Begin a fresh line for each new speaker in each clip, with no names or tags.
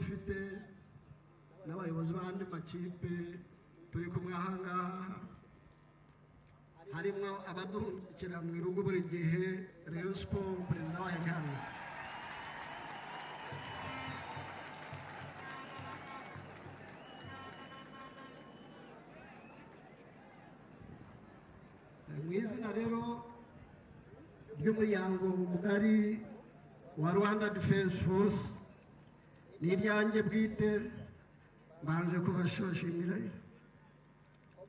dufite n'abayobozi b'andi makipe turi kumwe aha ngaha, harimo abaduhungikira mu irugu buri gihe, Rayon Sport perezida wayo ari hano. Mu izina rero ry'umuryango mugari wa Rwanda Defense Force n'iryanjye bwite, mbanje kubashimira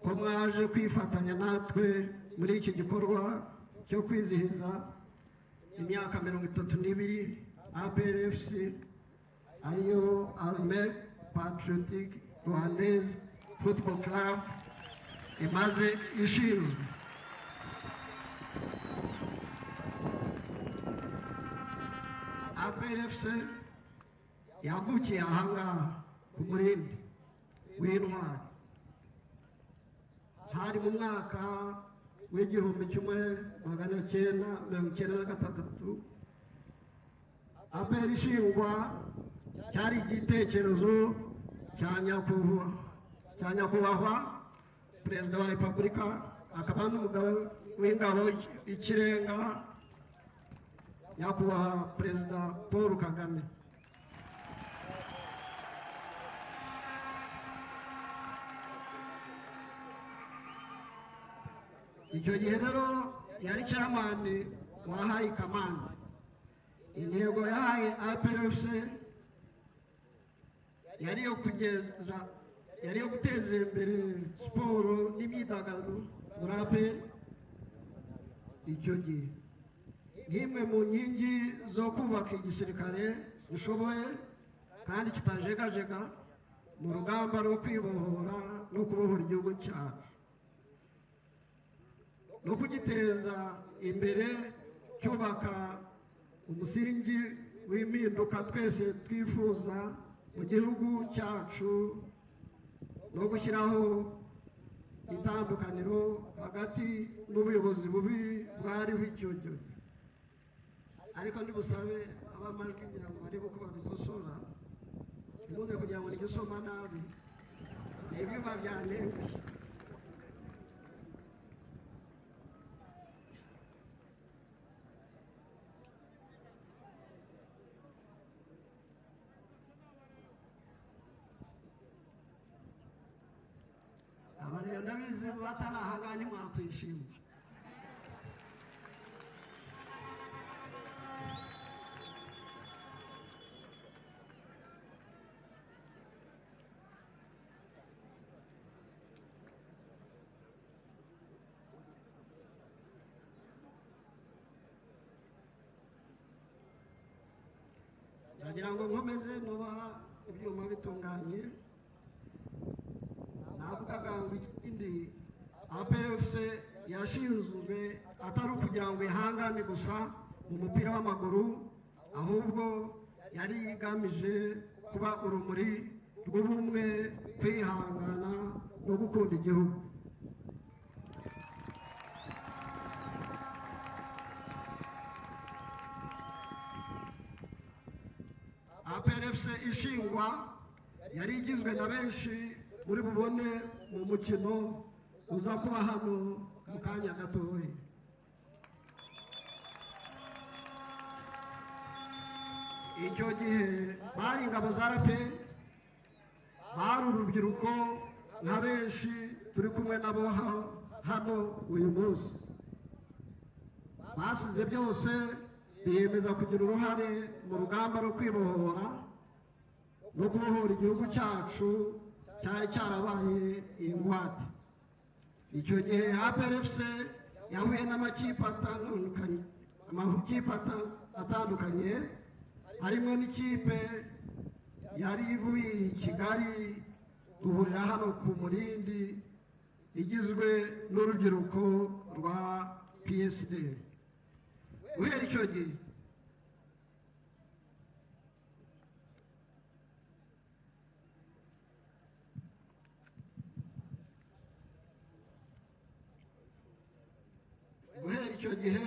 ko mwaje kwifatanya natwe muri iki gikorwa cyo kwizihiza imyaka 32 APRFC, ariyo Armée Patriotique Rwandaise Football Club imaze ishinzwe. APRFC yavukiye ahangaha ku Murindi w'Intwari, hari mu mwaka w'1996. APR ishingwa cyari igitekerezo cya nyakubahwa Perezida wa Repubulika akaba n'umugabo w'ingabo y'ikirenga, nyakubahwa Perezida Paul Kagame. Icyo gihe rero yari chairman wa High Command. Intego yahaye APRFC yari yo guteza imbere siporo n'imyidagaduro muri APR icyo gihe, nk'imwe mu nkingi zo kubaka igisirikare gishoboye kandi kitajegajega mu rugamba rwo kwibohora no kubohora igihugu cyacu no kugiteza imbere, cyubaka umusingi w'impinduka twese twifuza mu gihugu cyacu, no gushyiraho itandukaniro hagati n'ubuyobozi bubi bwariho icyo gihe. Ariko ndibusabe abamajwi ngira ngo barebe uko babikosora, ntimuze kugira ngo nijye nabi, ni ibyuma byantengushye. Abareba ndabizi batari ahangaha ntimwakwishima. Ndagira ngo nkomeze nuba ibyuma bitunganye. Navugaga ngo ikindi APRFC yashinzwe atari ukugira ngo ihangane gusa mu mupira w'amaguru, ahubwo yari igamije kuba urumuri rw'ubumwe, kwihangana no gukunda igihugu. APRFC ishingwa yari igizwe na benshi muri bubone mu mukino uza kuba hano mu kanya gatoya. Icyo gihe bari ingabo za RP, bari urubyiruko nka benshi turi kumwe nabo hano uyu munsi. Basize byose biyemeza kugira uruhare mu rugamba rwo kwibohora no kubohora igihugu cyacu cyari cyarabaye ingwate. Icyo gihe APRFC yahuye n'amakipe atandukanye, harimo n'ikipe yari ivuye i Kigali, duhurira hano ku Murindi, igizwe n'urubyiruko rwa PSD. Guhera icyo gihe icyo gihe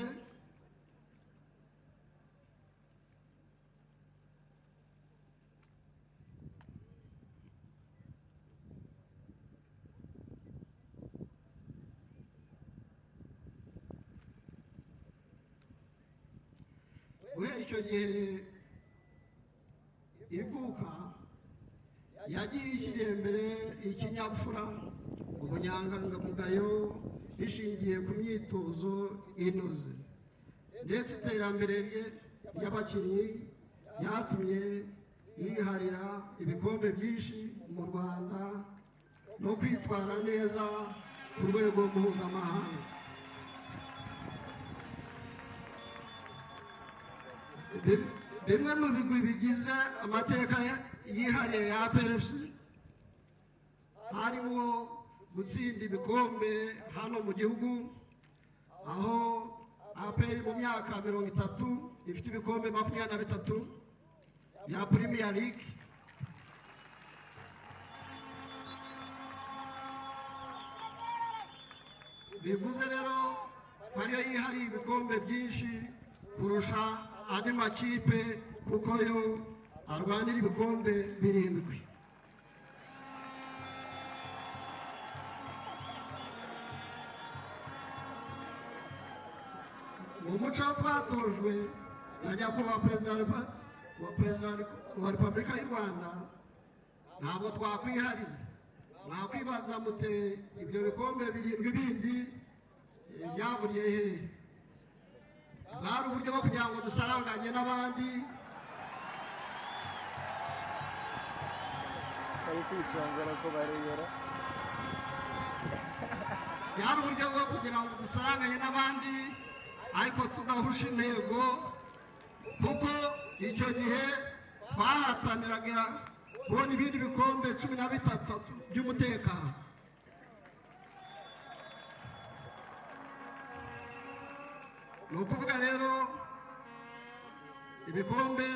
Guhera icyo gihe ivuka yagiye ishyira imbere ikinyabupfura, ubunyangamugayo bishingiye ku myitozo inoze, ndetse iterambere ry'abakinnyi ryatumye yiharira ibikombe byinshi mu Rwanda no kwitwara neza ku rwego mpuzamahanga. Bimwe mu bigwi bigize amateka yihariye ya APR FC harimo gutsinda ibikombe hano mu gihugu, aho APR mu myaka 30 ifite ibikombe 23 bya Premier League. Bivuze rero ko ariyo yihariye ibikombe byinshi kurusha andi makipe, kuko yo arwanira ibikombe 7. Mu muco twatojwe na nyakubahwa perezida wa Repubulika y'u Rwanda, ntabwo twakwiharira. Mwakwibaza mute ibyo bikombe 7 bindi byaburiye hehe? Bwari uburyo bwo kugira ngo dusaranganye n'abandi. Byari uburyo bwo kugira ngo dusaranganye n'abandi, ariko tudahusha intego, kuko icyo gihe twahataniraga kubona ibindi bikombe 13 by'umutekano. Ni ukuvuga rero ibikombe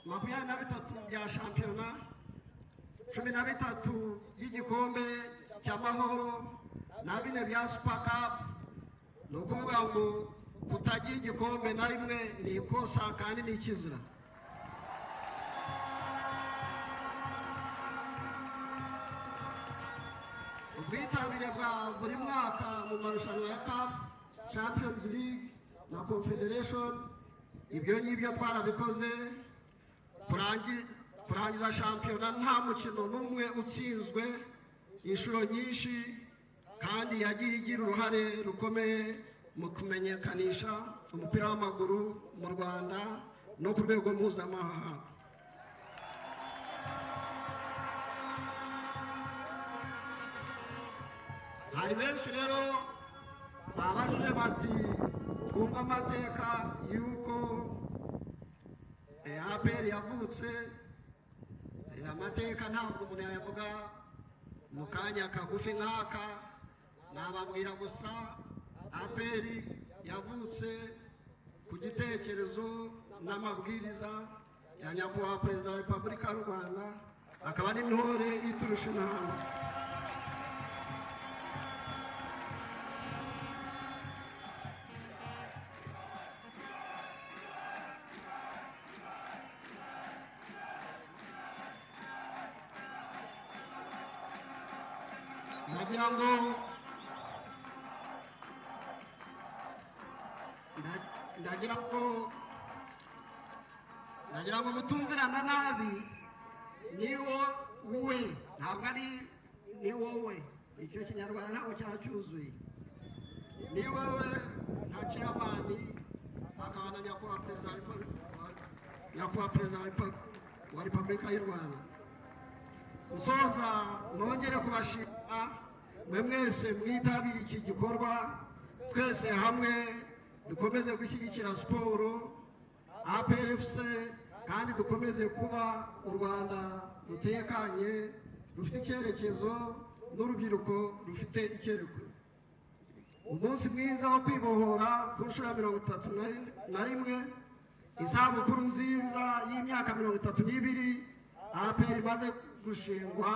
23 bya shampiyona, 13 by'igikombe cy'amahoro na 4 bya Super Cup. Ni ukuvuga ngo kutagira igikombe na rimwe ni ikosa kandi ni ikizira. Ubwitabire bwa buri mwaka mu marushanwa ya CAF Champions League na Confederation, ibyo ngibyo twarabikoze. Kurangiza shampiyona nta mukino n'umwe utsinzwe inshuro nyinshi, kandi yagiye igira uruhare rukomeye mu kumenyekanisha umupira w'amaguru mu Rwanda no ku rwego mpuzamahanga. Hari benshi rero babajije bati twumva amateka y'uko APR yavutse. Amateka ntabwo umuntu yayavuga mu kanya kagufi nk'aka, nababwira gusa APR yavutse ku gitekerezo n'amabwiriza ya nyakubahwa perezida wa Repubulika y'u Rwanda, akaba n'intore iturusha intambwe. Ndagira ngo mutumvirana nabi, ni wowe ntabwo ari ni wowe, icyo kinyarwanda ntabwo cyacyuzuye. Ni wowe nka chairman akaba na nyakubahwa perezida wa Repubulika y'u Rwanda. Nsoza nongere kubashima mwe mwese mwitabiriye iki gikorwa, twese hamwe dukomeze gushyigikira siporo APR FC, kandi dukomeze kuba u Rwanda rutekanye, rufite icyerekezo n'urubyiruko rufite icyerekezo. Umunsi mwiza wo kwibohora ku nshuro ya 31, isabukuru nziza y'imyaka 32 APR imaze gushingwa.